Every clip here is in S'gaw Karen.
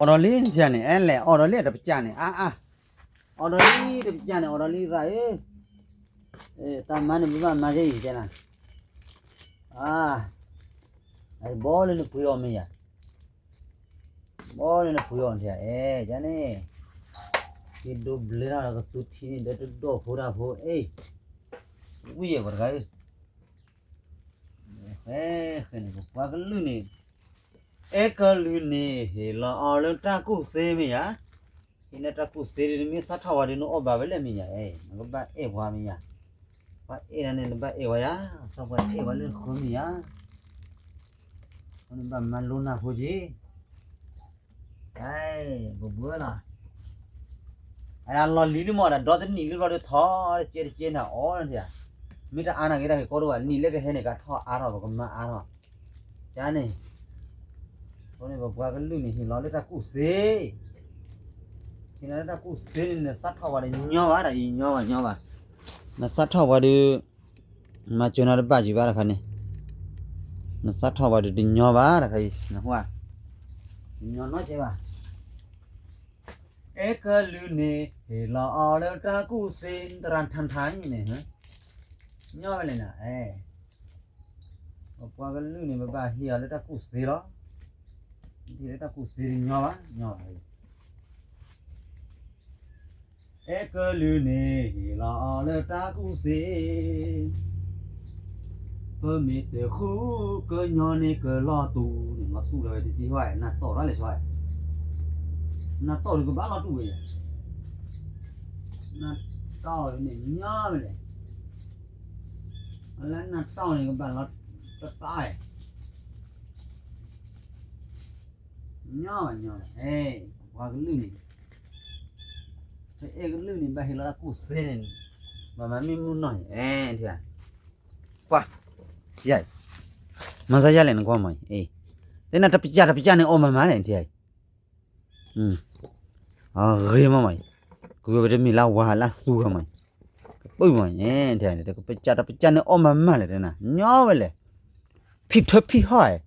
အီၣ်ဒီးလံန့ၣ် အဲလဲၤအီၣ်ဒီးလံတပစၢ်န့ၣ် အါအါ, အီၣ်ဒီးလံတပစၢ်န့ၣ် အီၣ်ဒီးလံရၣ်ဧၢ, တၢ်မၤန့ၣ် ပဘၣ်မၤကဲအံၤတဲနၤ, အါ, ဘီလၢနပှ့ၤအီၤမ့ၢ်ယၤ, ဘီလၢနပှ့ၤအီၤန့ၣ် အဲန့ၣ်, က့ၤဒိးဘျၢထီၣ်ဒီးကသူထံန့ၣ် ဒီးတဒိၣ်ဖိတၢ်ဖိအ့ၣ်, ဝံၣ်ယဲၢ်ပှၤတဂၤဧၢ, ဃဲဃဲန့ၣ် ပပှၤကလုာ်န့ၣ်, အဲကလုာ်န့ၣ် ဟ့ၣ်လီၤအီၤလၢတၢ်ကူၣ်သ့မ့ၢ်ယၤ, ဟ့ၣ်လၢတၢ်ကူၣ်သ့ဒ်နမ့ၢ်စးထီၣ်ဝဲဒီး နအိၣ်ဘၣ်ဝဲလဲၣ်မ့ၢ်ယၤ, နကဘၣ်အဲၣ်ပှၤမ့ၢ်ယၤ, ပှၤအဲၣ်ဒၣ်န့ၣ် နဘၣ်အဲၣ်ဝဲယၤ, သးပှၢ်အဲၣ်ဝဲလၢဃၢမ့ၢ်ယၤ, နဘၣ်မၤလိနၢ်ဖိက့ၤ ပဘှၢလီၤ, အလီၢ်လံၤလံမ့ၢ်ဒီးဒီတနံၣ်လံဘျီဒီးထီၣ်တကဲတကဲန့ၣ်အီၤန့ၣ်, မ့ၢ်တအါနာ်က့ၤတၢ်ဂ့ၢ်ကီတအိၣ်ဘၣ်, နံၣ်လၢကဟဲန့ၣ် ကထီၣ်အါထီၣ် ပကမၤအါထီၣ်, ကန့ၣ်, အဃိန့ၣ် ပပှၤကလုာ်န့ၣ် ဟ့ၣ်လီၤလၢတၢ်ကူၣ်သ့ ဟ့ၣ်လီၤလၢတၢ်ကူၣ်သ့န့ၣ် နစးထီၣ်ဝဲဒီးညီဘၣ်ဒီးအံၤညီဘၣ်ညီဘၣ်, နစးထီၣ်ဝဲဒီး မၤစၢၤနၤတဘၣ်ကံဘၣ်တခါန့ၣ်, နစးထီၣ်ဝဲဒီးတညီဘၣ်တခါအံၤ, နညီနီတကဲဘၣ်, အဲကလုာ်န့ၣ် ဟ့ၣ်လီၤအီၤလၢတၢ်ကူၣ်သ့ တရၣ်ထၣ်ထၣ်အံၤန့ၣ်, ညီဝဲလဲၣ်နၤ, ပပှၤကလုာ်န့ၣ် ပဘၣ်ဟ့ၣ်အီၤလၢတၢ်ကူၣ်သ့လီၤ, ဟ့ၣ်လၢတၢ်ကူၣ်သ့တညီဘၣ်ညီဘၣ် အဲကလုာ်န့ၣ် ဟ့ၣ်လီၤအီၤလၢတၢ်ကူၣ်သ့, ပမ့ၢ်တဃုကညီန့ၣ် ကလီၤတူာ်န့ၣ် လီၤတူာ်လီၤဝဲတသ့ဟီ, နၢ်တီၢ်ရၣ်လဲၣ်ဆီ, နၢ်တီၢ်ဒုးကဘၣ်လီၤတူာ်ဝဲယၤ, နၢ်တီၢ်န့ၣ်ညီဝဲလဲၣ်, လၢနၢ်တီၢ်န့ၣ်ကဘၣ်လီၤတတီၢ်, ညီညီ, ပှၤကလုာ်န့ၣ်, ပအဲၣ်ကလုာ်န့ၣ် ဘၣ်ဟ့ၣ်လီၤတၢ်ကူၣ်သ့န့ၣ်, ဘၣ်မၤမ့ၢ်မုၢ်နီၢ်န့ၣ်, ပှၤ, မၤစၢ်ယၤလဲၣ်နကွၢ်မး, သ့ၣ်နၤတပစၢ်တပစၢ်န့ၣ်အီၣ်မၤမၤလဲၣ်, အဂ့ၤမးမး, ကုဝဲပတမ့ၢ်လၢဝၤလၢသူဂၤမး, ကပုၢ်မး, တပစၢ်တပစၢ်န့ၣ်အီၣ်မၤမၤလဲၣ်တဲနၤ, ညီဝဲလဲၣ်, ဖံးထၢဖံးဟီၣ်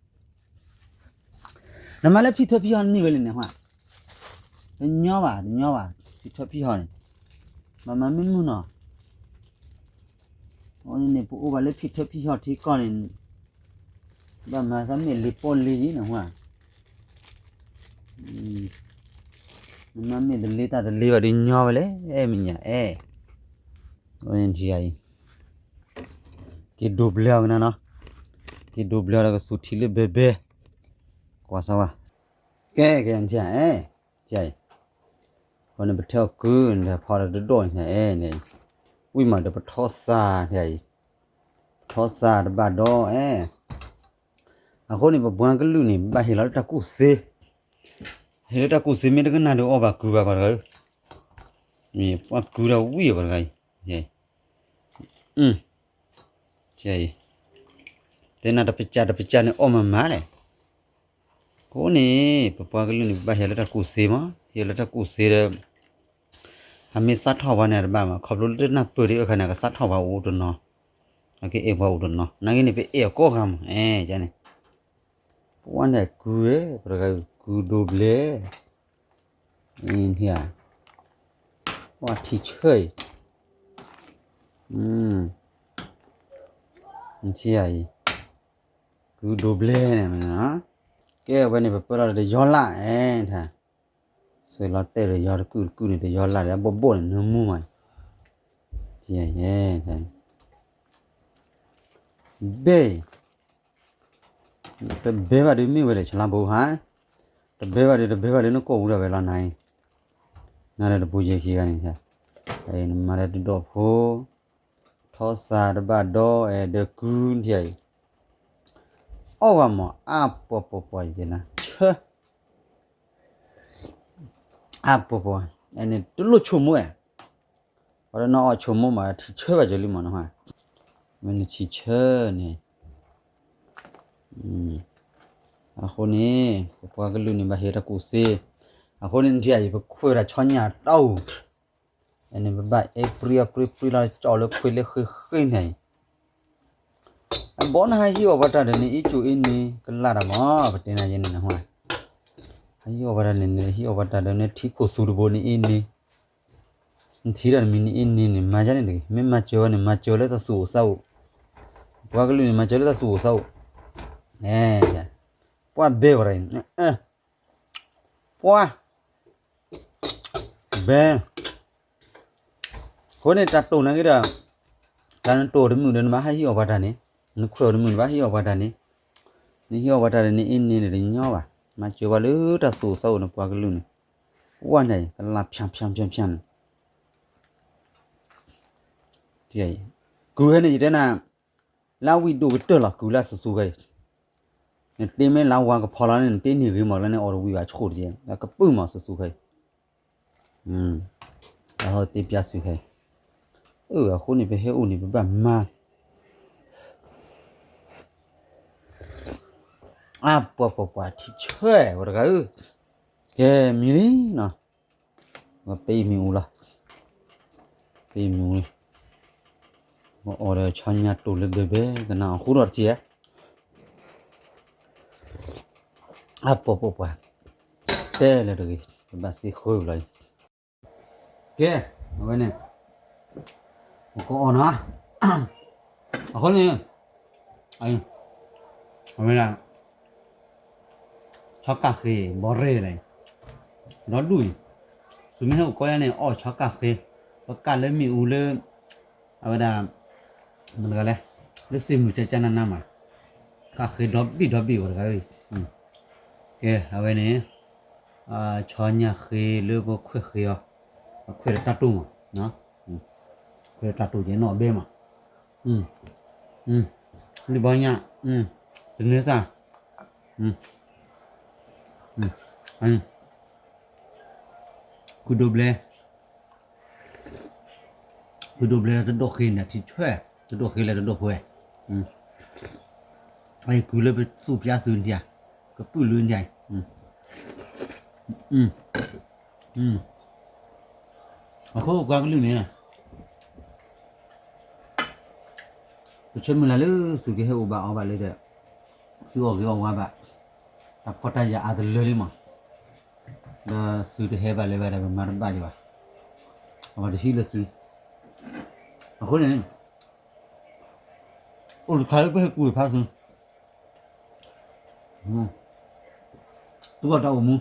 နမၤလၢဖံးထၢဖံးဟီၣ်န့ၢ်ဝဲလဲၣ်န့ၣ်ဟါ, တညီဘၣ် တညီဘၣ်, ဖံးထၢဖံးဟီၣ်န့ၣ်, မၤမၤမ့ၢ်မုၢ်နီၢ်, အန့ၣ်န့ၣ် ပအိၣ်ဘၣ်လၢဖံးထၢဖံးဟီၣ်ထံကီၢ်န့ၣ်, ဘၣ်မၤသးမ့ၢ်လ့ပီၣ်လ့အံၤန့ၣ်ဟါ, နမၤမ့ၢ်တလ့တၢ်တလ့ဘၣ်ဒီးညီဝဲလဲၣ်, အဲၣ်မ့ၢ်ညါအဲၣ်, အန့ၣ်ထံဂၤအံၤ က့ၤဒိးဘျၢအီၤကနၣ်နီၤ, က့ၤဒိးဘျၢအီၤဒီးကသူထံလၢဘဲဘဲ, ကွၢ်စၢ်ဝဲ, ကဲကဲထံဂၤအဲၣ်, ထံဂၤအံၤ, အဃိန့ၣ်ပထၢအီၤကုၢ်န့ၣ် ဖီဒီးတဒိၣ်န့ၣ်အဲၣ်န့ၣ်, ဝံၣ်မးဒီးပထီသးထံဂၤအံၤ, ပထီသးတဘၣ်ဒီးအဲၣ်, အဃိန့ၣ် ပပှၤကလုာ်န့ၣ် ဘၣ်ဟ့ၣ်လီၤလၢတၢ်ကူၣ်သ့, ဟ့ၣ်လၢတၢ်ကူၣ်သ့မ့ၢ်တကနၣ်ဒီးအီၣ်ဘၣ်ကုၢ်ဘၣ်ပှၤတဂၤဧၢ, မ့ၢ်ပှၤကုၢ်ဒီးဝံၣ်ပှၤတဂၤအံၤ, တဲနၤတပစၢ်တပစၢ်န့ၣ်အီၣ်မၤမၤလဲၣ်, အဃိန့ၣ် ပပှၤကလုာ်န့ၣ် ပဘၣ်ဟ့ၣ်လၢတၢ်ကူၣ်သ့မး, ဟ့ၣ်လၢတၢ်ကူၣ်သ့ဒီး အမ့ၢ်စးထီၣ်ပှၤန့ၣ်တဘၣ်မး ခီဖျိလၢတနၢ်ပၢၢ်ဒံးအခါန့ၣ် ကစးထီၣ်ပှၤအိၣ်တနီၤ, အကအဲၣ်ပှၤအိၣ်တနီၤ, နာ်က့န့ၣ် ပအဲၣ်အီၤကိးဂၤမး, အဲၣ်န့ၣ်, ပဝဲန့ၣ်ကုၢ်, ပတဂၤကုၢ်ဒိးဘျဲၣ်, ပှၤထံၣ်ဆၢအံၤ, ထံၣ်အံၤ, ကုၢ်ဒိးဘျဲၣ်န့ၣ်, ကဲဝဲန့ၣ် ပပၢၢ်ထီၣ်ဒီးတယီလၢ်, အဲၣ် ဆှၢလီၤတဲာ်ဒီးယီတကုၢ်တကုၢ်န့ၣ် တယီလၢ်ဒီး အဘိၣ်ဘိၣ်န့ၣ် နၢမူမး, ဘဲ, တဘဲဘၣ်ဒုးမ့ၢ်ဝဲလဲၣ် ဆလါဘိဟါ, တဘဲဘၣ်ဒုး တဘဲဘၣ်ဒုး နကိာ်ဝူဒၣ်ဝဲလီၤနၤအံၤ, နၤလၢတပူၤယဲၢ်ခံဂၤန့ၣ်, နမၤလၢတဒိၣ်ဖိ, ထီသးတဘၣ်ဒီး အဲၣ်ဒိးကုၢ်ထံၣ်အံၤ, အီၣ်ဝဲမး အါပှၤပှၤပှၤယဲၢ်နၤ ဆၢ အါပှၤပှၤ, အဲန့ၣ် တလိၣ်ဆိကမိၣ်အဲ, ပှၤတနီၤအီၣ်ဆိကမိၣ်မး ထံၣ်ဆၢဘၣ်ကၢၤလံမးနီၤ, မ့ၢ်နထံၣ်ဆၢန့ၣ်, အဃိန့ၣ် ပပှၤကလုာ်န့ၣ် ဘၣ်ဟ့ၣ်တၢ်ကူၣ်သ့, အဃိန့ၣ် နထံၣ်အံၤ ပခွဲးဝဲဒၣ်ဆီညၣ်တၢ်အိၣ်, အဲန့ၣ် ပဘၣ်အဲၣ်ပြံအီၤပြံပြံလီၤ ကၠီလၢခွဲးလၢဃ့ဃ့န့ၣ်အံၤ အဘီနဟဲဟံၣ်အီၤပှၤတၢ်ဒီးန့ၣ် အံၣ်ကၠိအ့န့ၣ် ကလၢ်တၢ်မး ပတဲနၤယဲန့ၣ်နဟါ, ဟံၣ်အီၣ်ဘၣ်တၢ်န့ၣ် နဟံၣ်အီၣ်ဘၣ်တၢ်ဒီး နထံခိၣ်သူတဘိန့ၣ်အ့န့ၣ်, နထံၣ်တၢ်တမံၤန့ၣ်အ့န့ၣ်န့ၣ် မၤယါန့ၣ်တဂ့ၤ. မ့ၢ်မၤစၢၤဝဲန့ၣ် မၤစၢၤလၢတၢ်သူၣ်အိၣ်သးအိၣ်, ပှၤကလုာ်န့ၣ် မၤစၢၤလၢတၢ်သူၣ်အိၣ်သးအိၣ်, ပှၤဘဲဝဲဒၣ်အံၤ, ပှၤ ဘဲ, အဃိန့ၣ် တၢ်တိာ်န့ၣ်က့ဒီး, တၢ်နတိာ်တမုာ်ဒီး နဘၣ်ဟးဟံၣ်အီၣ်ပှၤတၢ်န့ၣ်, နခွဲးအီၤတမုာ် နဘၣ်ဟံၣ်အီၣ်ပှၤတၢ်န့ၣ်, နဟံၣ်အီၣ်ပှၤတၢ်န့ၣ် နအ့န့ၣ်တညီဘၣ်, မၤစၢၤပှၤလၢတၢ်သူၣ်အိၣ်သးအိၣ်န့ၣ် ပှၤကလုာ်န့ၣ်, ဝဲန့ၣ် ကလၢ်ဖၠၣ်ဖၠၣ်ဖၠၣ်ဖၠၣ်န့ၣ် ကုၤဟဲန့ၣ် ယတဲနၤ, လၢဝံၣ်ဒိၣ်ကတၢၢ်လီၤ ကုၤလၢ်ဆူၣ်ဆူၣ်ခဲအံၤ, နတ့မ့ၢ်လၢဝါကဖီလီၤန့ၣ် နတ့န့ၢ်ဂ့ၤမးလၢန့ၣ် အီၣ်တဝံၣ်ဘၣ်ဆိၣ်တယဲၢ် ကပုၢ်မးဆူၣ်ဆူၣ်ခဲအံၤ, အဟီတ့ပျၢ်ဆူၣ်ခဲအံၤ, အဃိန့ၣ် ပဟဲအိၣ်န့ၣ် ပဘၣ်မၤ အါ ပှၤပှၤပှၤ ထံဆၢဝဲတဂၤဧၢ, ကဲမံၤလံနီၤ, ပအံၤမ့ၢ်အူလီၤ, ပအံၤမ့ၢ်အူလံ, ပအီၣ်ဒီးဆီညါတိၢ်လၢဘဲဘဲကနၣ်အီၤဃိဒီးတစဲး, အါ ပှၤပှၤပှၤ, တဲလၢတဂ့ၤ ပဘၣ်သ့ဃၢလီၤအံၤ, ကဲ, အဝဲန့ၣ်, ပကအီၣ်နီၤ, အဃိန့ၣ်, အဝဲဒၣ် ဆီကၣ်ဃ့ ဘီရဲၣ်လဲၣ်, ဒီဒူၣ်အံၤ, သုမ့ၢ်ဟဲအိၣ်ကီယါန့ၣ် အီၣ်ဆီကၣ်ဃ့, ပကၣ်လၢမ့ၣ်အူလၢ, အဝဲဒၣ်, မတၤတဂၤလဲၣ်, လၢသ့ၣ်မုၢ်ကၠၢကၠၢနးနးမး, ကၣ်ဃ့ဒီဘ့ၣ်ဒီဘ့ၣ်ဝဲတဂၤအံၤ, ကဲ အဝဲန့ၣ်, ဆီညါဃ့လၢပခွဲးဃ့အီၤ, ပခွဲးဒီးတၢ်တိၢ်မး, ခွဲးဒီးတၢ်တိၢ်ကဲနီၣ်ဘဲမး, လံဘီညၣ်, တန့စၢ်, ကုဒိဘျဲ, ကုဒိဘျဲလၢတဒိၣ်ဃ့န့ၣ် ထံဆွဲ, တဒိၣ်ဃ့လၢတဒိၣ်ဃဲ, အကုလၢပသူၣ်ပျါသုနထံၣ်, ကပုၢ်လုနထံၣ်, အဃိပှၤကလုာ်န့ၣ် ပဆၢမုၢ်လၢ်လၢသုကဟဲအိၣ်ဘၣ်အီၣ်ဘၣ်လၢဒီး, သုအီၣ်ဂ့ၤအီၣ်ဝါဘၣ်, တၢ်ဖှီၣ်တၢ်ယာ်အါတလၢလံမး, ဒီးသုတဟဲဘၣ်လၢၤဘၣ်ဒီး ပမၤတဘၣ်ဒံးဘၣ်, အဝဲတဟံးလၢသု, အဃိန့ၣ်, အိၣ်တခါလၢပဟဲကူၣ်ဖးသု, သူၣ်ထီၣ်တၢ်အိၣ်မူ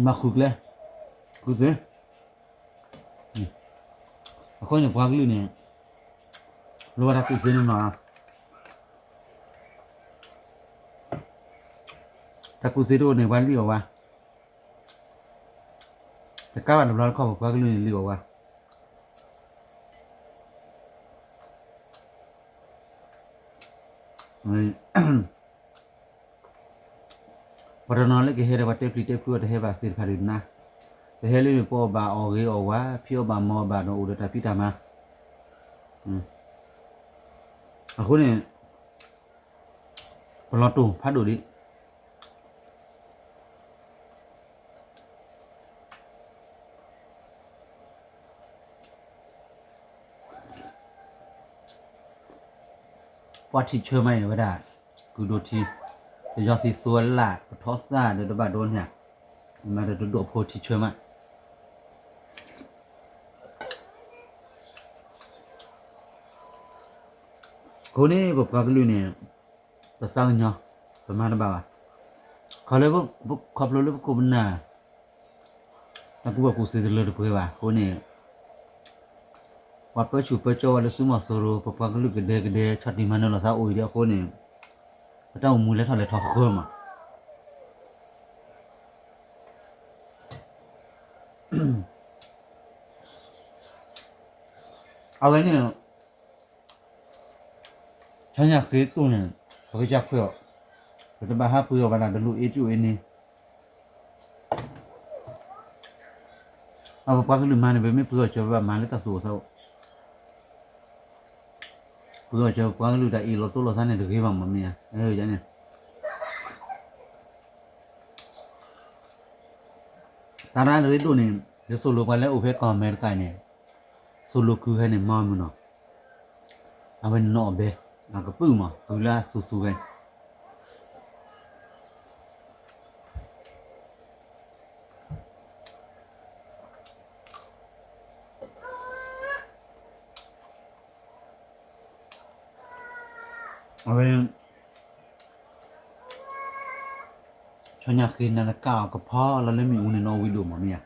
မၤဃုာ်ကျဲ, ဃုာ်သ့, အဃိန့ၣ်ပှၤကလုာ်န့ၣ်, လိၣ်ဘၣ်တၢ်ကူၣ်သ့နီၢ်နီၢ်, တၢ်ကူၣ်သ့တအိၣ်န့ၣ် ပှၤလံၣ်အီၣ်ဝါ, တကးဘၣ်တဘျီတခီၣ် ပပှၤကလုာ်န့ၣ်လံၣ်အီၣ်ဝါ ပှၤတနီၤလၢကဟဲဒီးပှၤတဲပျံၤတဲဖုအီၤတဟဲဘၣ်သ့ၣ်တဖၣ်ဒုးနၤ, ပဟဲလၢန့ၣ် ပအီၣ်ဘၣ်အီၣ်ဂ့ၤအီၣ်ဝါ ဖံးအီၣ်ဘၣ်မၤအီၣ်ဘၣ်ဒီးအိၣ်ဒီးတၢ်ဖံးတၢ်မၤ, အဃိန့ၣ် ပလီၤတိၢ်ဖးဒိၣ်ဒံး ပှၤထံၣ်ဆၢမးအံၤဝဲဒၣ် ကုဒိထံ, ပယီၤသံသိလၢ် ပထီသၣ်ဒီးတဘၣ်ဒိန့ၣ်, မၤဒီးတဒိၣ်ဖိထံၣ်ဆၢမး, အဃိန့ၣ် ပပှၤကလုာ်န့ၣ် ပသးကညီၤ ပမၤတဘၣ်ဘၣ်, ခီလၢ ခီဖျိလၢပခိၣ်ပနၢ် တၢ်ကူၣ်ဘၣ်ကူၣ်သ့တလၢတပှဲၤဘၣ်အဃိန့ၣ်, ပှၤပၢဆူၣ်ပၢကၠီဝဲလၢသုးမီၤစိရိၤ ပပှၤကလုာ်ကဒဲကဒဲ ဆီၣ်တံၢ်မၤနၢၤလိာ်သးအိၣ်အံၤဒီးအဃိန့ၣ်, ပတၢ်အိၣ်မူလဲၤထီၣ်လဲၤထီဃၢမး အဝဲန့ၣ် ဆီညၣ်ဃ့တိၢ်န့ၣ် ပကစၢ်ခွဲးအီၤ, ပတဘၣ်ဟးပှ့ၤအီၤဘၣ်ဒၣ် တလိၣ်အ့တအိၣ်အ့န့ၣ်, အပပှၤကလုာ်မၤန့ၣ် ပမ့ၢ်ပှ့ၤအီၤစၢၤ ပဘၣ်မၤလၢတၢ်သူၣ်အိၣ်သးအိၣ်, ပှ့ၤအီၤစၢၤပပှၤကလုာ်တၢ်အ့ၣ်လိာ်တိလိာ်သးန့ၣ်တဂ့ၤဘၣ်မးမ့ၢ်ဧါ, န့ၣ် တၢ်ရၢတရ့ဒိၣ်န့ၣ် ယသိၣ်လိပှၤလၢအိၣ်ဖဲကီၢ်အမဲရကၤန့ၣ်, သိၣ်လိကုၤဟဲန့ၣ် မၤမုာ်နီၤ, အဝဲန့ၣ်နီၣ်အီၣ်ဘဲ, အကပုာ်မး ကုၤလၢအသူၣ်စူၤဂဲၤ, အဝဲ ဆီညၣ်ဃ့နၤတကးအီၤကဖီလီၤလၢမ့ၣ်အူန့ၣ် နအီၣ်ဝံၣ်ဒိၣ်မးမ့ၢ်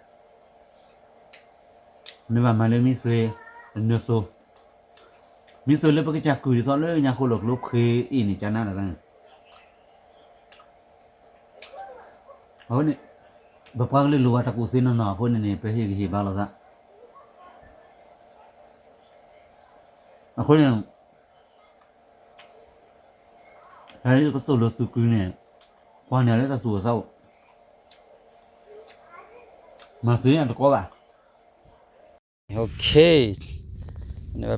ဧါ, နဘၣ်မၤလၢမ့ၢ်သွ့, တနၢၤသိ, မ့ၢ်သွ့လၢပကစၢ်ကုၢ်ဒ်သိးလၢညါဃိလီၤကျိဖှ့အ့ၣ်န့ၣ် ကနၣ်ဒၣ်လၢ အဃိန့ၣ် ပပှၤကလုာ်လိၣ်ဘၣ်တၢ်ကူၣ်သ့နီၢ်နီၢ်အဃိန့ၣ်န့ၣ် ပဟ့ၣ်ဂံၢ်ဟ့ၣ်ဘါလိာ်သး, အဃိန့ၣ် တၢ်လၢကသိၣ်လိသုးကုန့ၣ် ကွၢ်န့ၢ်လၢတၢ်သူၣ်အိၣ်သးအိၣ်, မၤသ့အတကီဘၣ်.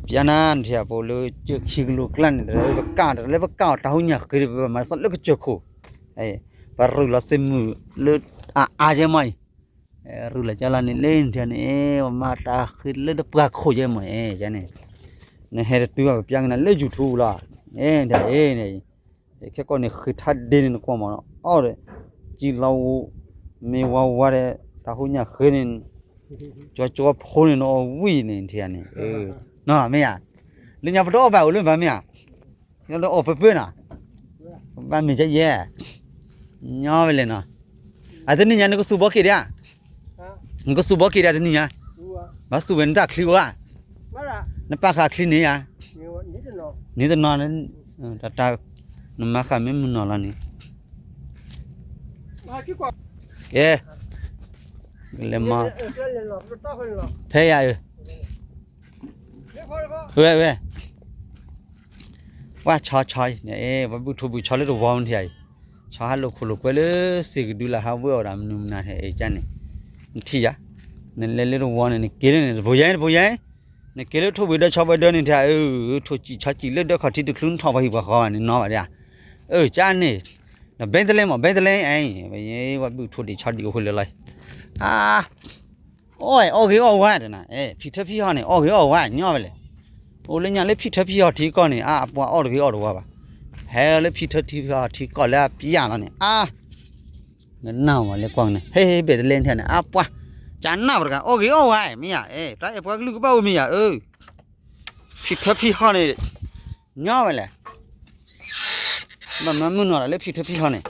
ပျါနၤနထံၣ်အပူၤလၢခံကလိကျါန့ၣ် တၢ်လၢပကး တၢ်လၢပကးအီၤတၢ်ဟူညၣ်ဃ့ဒီး ပဘၣ်မၤသးလၢကစၢၢ်ခိၣ်, ပရူၢ်လီၤသ့ၣ်မုၣ်လၢအအါကဲမးအံၤ, ရူၢ်လီၤကၢလီၤန့ၣ်လၢနထံၣ်န့ၣ် ပမၤတၢ်ဃ့လၢတပှၢ်ခိၣ်ကဲမးအံၤန့ၣ်, နဟဲတတုၤဘၣ် ပပျါကနၤလၢ YouTube လီၤ, နထံၣ်အံၤန့ၣ် ခဲကီၢ်န့ၣ်ဃ့ထါဒ့န့ၣ်နကွၢ်မး အီၣ်ဒီး ကံလီၤဝူ မ့ၢ်ဝါဝါဒီး တၢ်ဟူညၣ်ဃ့န့ၣ် ကၠီကၠီဖိန့ၣ် နအီၣ်ဝံၣ်န့ၣ် နထံၣ်ဧါန့ၣ်, နီၢ်မ့ၢ်ဧါ, လၢညါပတအီၣ်ဘၣ်အိၣ်လၢဘၣ်မ့ၢ်ဧါ, လၢအီၣ်ပၢပၢနီၤ, ဘၣ်မ့ၢ်ကယဲၢ်, ညီဝဲလဲၣ်နီၤ, အတနံၣ်ညါနကသူၣ်ဘီက့ၤဒၣ်, နကသူၣ်ဘီက့ၤဒၣ်တနံၣ်ညါ, ဘၣ်သူၣ်ဝဲနတၢ်ချံဧါ, နပာ်ဃာ်ချံန့ၣ်ဧါ, န့ၣ်တနီၤ, တၢ် နမၤဃာ်မ့ၢ်မုၢ်နီၢ်လီၤန့ၣ်, ကဲ, လဲၤမၤ, ဖဲယၤအၢ, ဝဲဝဲ, ပှၤဆီဆီအံၤန့ၣ် ပှၤဘုၣ်ထိၣ်ဘုၣ်ဆီလၢတဝီမ့ၢ်ထံၣ်အံၤ, ဆီဟးလိာ်ခိၣ်လိာ်ကွဲလၢစ့ၢ်ကဒုလၢဟးဝဲအီၣ်ဒၣ်မနုၤမနၤန့ၣ် အံၤကန့ၣ်, နထံၣ်ယၤ, နလဲၤလၢတဝီန့ၣ် နက့ၤလၢန့ၣ် တဘိယဲ တဘိယဲ နက့ၤလၢထိၣ်ဘှံးဒၢဆီဘှံးဒၢန့ၣ်ထံၣ်အၢ, ထိၣ်စံၣ်ဆီစံၣ်လၢဒၢခီၣ်ထံးတချုးနထီၣ် ပှၤဟံၣ်ပှၤဃီဘၣ်န့ၣ်နီၤဘၣ်ဒၣ်, အၢ ကန့ၣ်, ဒီးဘဲသလဲမး ဘဲသလဲအံၤ, ပှၤဘုၣ်ထိၣ်ဒံးဆီဒံးအိၣ်ဃုာ်လၢလီၤ, အါ, အီၣ်အီၣ်ဂ့ၤအီၣ်ဝါတနၤ, ဖံထၢဖံဟီန့ၣ် အီၣ်ဂ့ၤအီၣ်ဝါညီဝဲလဲၣ်, အိၣ်လၢညါလၢဖံထၢဖံဟီထံကီၢ်န့ၣ် အါ အပှၤအီၣ်တဂ့ၤအီၣ်တဝါဘၣ်, ဟဲလၢဖံထၢဖံဟီထံကီၢ်လၢအပျၢ်လီၤန့ၣ် အါ နနၢ်မးလၢကွၢ်န့ၣ် ဟဲဟဲဘဲၣ်တလဲထံၣ်န့ၣ် အါပှၢ်, ကနၣ်ပတဂၤ အီၣ်ဂ့ၤအီၣ်ဝါမ့ၢ်ယၤ, တၢ်အဲၣ်ပှၤကလုာ်ကဘၣ်အိၣ်မ့ၢ်ယၤ, ဖံထၢဖံဟီန့ၣ်, ညီဝဲလဲၣ်, ဘၣ်မၤမုၢ်နီၢ်ဒီးလၢဖံထၢဖံဟီန့ၣ်,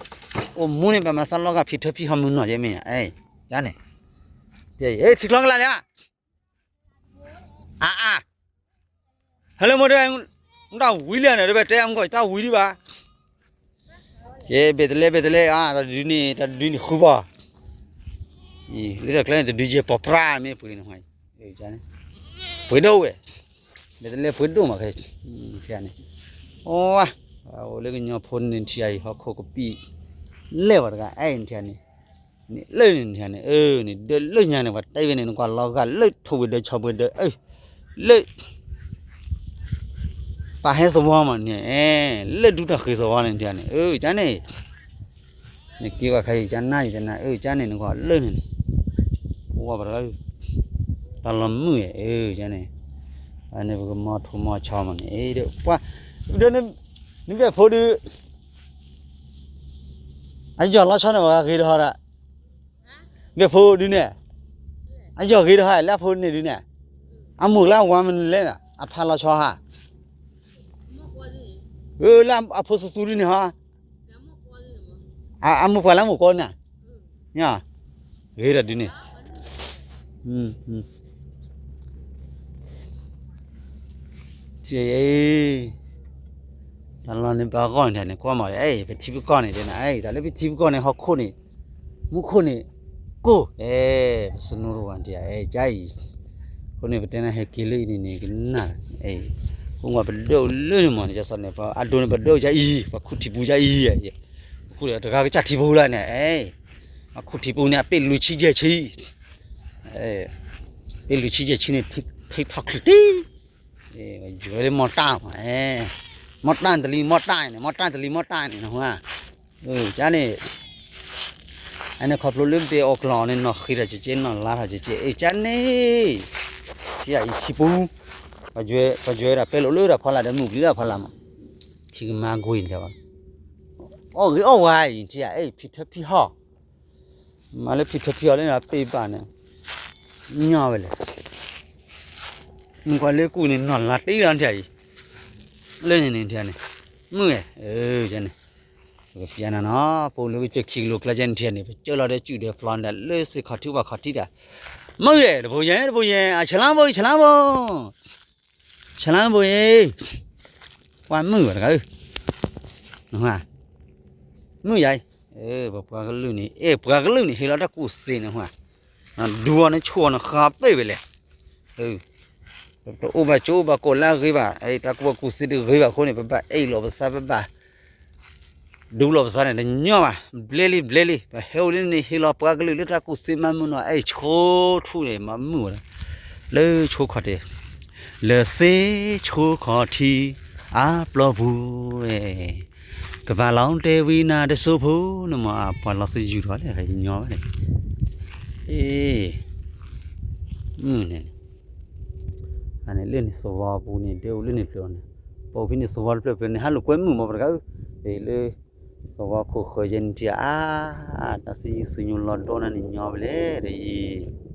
အိၣ်မူန့ၣ် ဘၣ်မၤသးလီၤဂာ်ဖံထၢဖံဟီမုၢ်နီၢ်ယဲမ့ၢ်ယၤ, ကန့ၣ်, ထံချီကလာ်လၢ အါအါ, ဟဲလၢမိၢ်တဲ, မတၢ်ဝံၤလံန့ၣ် တဘၣ်တဲအမူကီၢ် တၢ်ဝံၤဒံးဘၣ်, ကဲ ဘဲၣ်တလဲ ဘဲၣ်တလဲ အါ တၢ်တဒုန့ၣ် တၢ်တဒုန့ၣ်ဃုဘၣ်, လၢတၢ်ကျဲန့ၣ် တဒုယဲၢ်ပီၤပြၢ်မ့ၢ်ပှ့ၤန့ၣ်, ပှ့ၤဒိၣ်ဝဲ, ဘဲၣ်တလဲပှ့ၤဒိၣ်မးခဲ, န့ၣ်, အိၣ်လၢကညီဖိန့ၣ်ထံၣ်အံၤ ဟီၣ်ခိၣ်ကပံာ်, လဲၣ်ပှၤတဂၤအဲၣ်န့ၣ်ထံၣ်န့ၣ် န့ၣ်လၢန့ၣ်န့ၣ် အၢ န့ၣ်ဒၢလၢညါန့ၣ် ပှၤတဲဝဲန့ၣ် နကွၢ်လီၤဂာ်လၢထိၣ်ဝံၤဒၢဆီၣ်ဝံၤဒၢ လၢ ပာ်ဟဲသဝီမးန့ၣ် လၢဒူတၢ်ဃ့သဝီန့ၣ်န့ၣ် အၢ ကန့ၣ် နက့ၤကွၢ်ခါအံၤ ကနၣ်ယတနၤ အၢ ကန့ၣ် နကွၢ်လၢန့ၣ်န့ၣ် ပဝဲပှၤတဂၤ တၢ်လီၤမုၢ်အံၤ အၢ ကန့ၣ် အန့ၣ်ပကမီထိၣ်မီဆီမးန့ၣ် အ့ ဒီးပှၤ ဒ် နဘၣ်ဖိဒုး အယီၢ်လီၤဆီန့ၣ် ပှၤဂ့ၤတဟီဒီး ဘၣ်ဖိဒုးန့ၣ် အယီၢ်ဂ့ၤတဟီ လၢအဖိန့ၣ်ဒုးန့ၣ် အမိၢ်လၢအဝၤမနုၤလဲၣ် အဖးလီၤဆီဟါ လၢအဖိသူသူဒုးန့ၣ်ဟီ အမိၢ်ပှၢ်လၢအမိၢ်ကီန့ၣ် ဂ့ၤဒီးဒုးန့ၣ် တၢ်လီၤန့ၣ်ပဂီၢ်န့ၣ် ကွၢ်မး ပထံပကီၢ်န့ၣ် တၢ်လၢပထံပကီၢ်န့ၣ် ဟီၣ်ခိၣ်န့ၣ် မူခိၣ်န့ၣ် ကိၢ် အဲ ပစနိတဝၤန့ၣ် အဲ ကါအံၤ အဃိန့ၣ် ပတဲနၤဟဲက့ၤလၢအံၤန့ၣ်န့ၣ် ကနၣ် အဲ ပှၤပဒိၣ်လၢန့ၣ်မးန့ၣ် ကစီၣ်န့ၣ် ပှၤအဒိန့ၣ် ပဒိၣ်ကါအံၤ ပှၤခူၣ်ထံပူၤကါအံၤ ပခူၣ်တဂၤကစၢ်ထံပူၤလၢန့ၣ် အဲ ပှၤခူၣ်ထံပူၤန့ၣ် အပ့ၢ်လွံၢ်ဆံယဲၢ်ဆံ ပ့ၢ်လွံၢ်ဆံယဲၢ်ဆံန့ၣ် ထံထီၣ်ချံတံၢ် ယွၤလၢမီၢ်တၢ်မး မီၢ်တၢ်တလံၤမီၢ်တၢ်န့ၣ် မီၢ်တၢ်တလံၤမီၢ်တၢ်န့ၣ် နဟါ ကန့ၣ် အန့ၣ်ခီဖျိလၢပတဲအီၣ်ကျီၢ်န့ၣ် နီၢ်ဃ့ထီၣ်ကကဲ နီၢ်လါထီၣ်ကကဲ အ့ ကန့ၣ် ထံအံၤထံပူၤ ပယွဲဒၣ်ပဲလိာ်လၢတၢ်ဖီလာ်ဒီးမုၢ်ပျံၤတၢ်ဖီလာ်မး ထံကမၤကွံာ်န့ၣ် အီၣ်ဂ့ၤအီၣ်ဝါအံၤ ထံအံၤ ဖံထၢဖံဟီၣ် မၤလၢဖံထၢဖံဟီၣ်လၢန့ၣ် ပ့ၢ်ဘၣ်န့ၣ် ညီဝဲလဲၣ် နကွၢ်လၢကူၣ်န့ၣ် နီၢ်လါတံၢ်လီၤထံအံၤ လၢန့ၣ်န့ၣ်ထံန့ၣ် မုၢ်ဧၢ, န့ၣ်, ပကပျဲနၤနီၤ, ပအိၣ်လၢကစၢၢ်ခံကလိၤကျါကဲန့ၣ်ထံန့ၣ် ပကၢလီၤဒီးစုၣ်ဒီးဖျီန့ၣ် လၢစ့ၢ်ခီၣ်ထံးပှၤခီၣ်ထံးတၢ်, မုၢ်ဧၢ, တဘိယဲၢ် တဘိယဲၢ်, အဆလါဘိ ဆလါဘိ, ဆလါဘိအံၤ, ပှၤမုၢ်ဘၣ်တဂၤဧၢ, မုၢ်ယၤ, ပှၤကလုာ်န့ၣ် အဲၣ်ပှၤကလုာ်န့ၣ် ဟ့ၣ်လီၤတၢ်ကူၣ်သ့န့ၣ်, ဒူအီၤန့ၣ်ဆိၣ်အီၤန့ၣ်ဃါပ့ၢ်ဝဲလဲၣ်, တအိၣ်ဘၣ်ကၠိဘၣ်ကိးလၢအဂ့ၤဘၣ်, တၢ်ကူၣ်ဘၣ်ကူၣ်သ့တဂ့ၤဘၣ်အဃိန့ၣ် ပဘၣ်အဲၣ်လီၤပသး ပဘၣ် ဒူလီၤပသးန့ၣ် တညီဘၣ်, ဘျဲလံ ဘျဲလံ, ပဟဲအိၣ်လၢန့ၣ် ဟ့ၣ်လီၤပှၤကလုာ်လၢတၢ်ကူၣ်သ့မးမုၢ်နီၤ, အဲၣ်ဆိထူန့ၣ် မၤမုၢ်ဝဲဒၣ်, လၢဆိခီၣ်ထံး, လၢသ့ဆိခီၣ်ထံး အပျီပူၤဝဲ, ကဘၣ်လီၤတဲာ်ဝံၤနၤတစိၢ်ဖိန့ၣ်မး, ပှၤလီၤသယုၢ်ထီၣ်လဲၣ် ညီဘၣ်န့ၣ်, အ့ မုၢ်န့ၣ် အန့ၣ်လၢန့ၣ်သဝီပူၤန့ၣ် ဒဲအိၣ်လၢန့ၣ်ဖျၢၣ်အီၤန့ၣ်, ပအိၣ်ဖဲန့ၣ်သဝီတဖျၢၣ်ဖျၢၣ်န့ၣ် ဟးလိာ်ကွဲမုၢ်မးပှၤတဂၤဧၢ, လၢသဝီခိၣ်ဃၢၤယဲန့ၣ်ထံဧါ, တၢ်သယုၢ်သညိလီၤဒီနၤန့ၣ်ညီဘၣ်လဲၣ် ဒီးအံၤ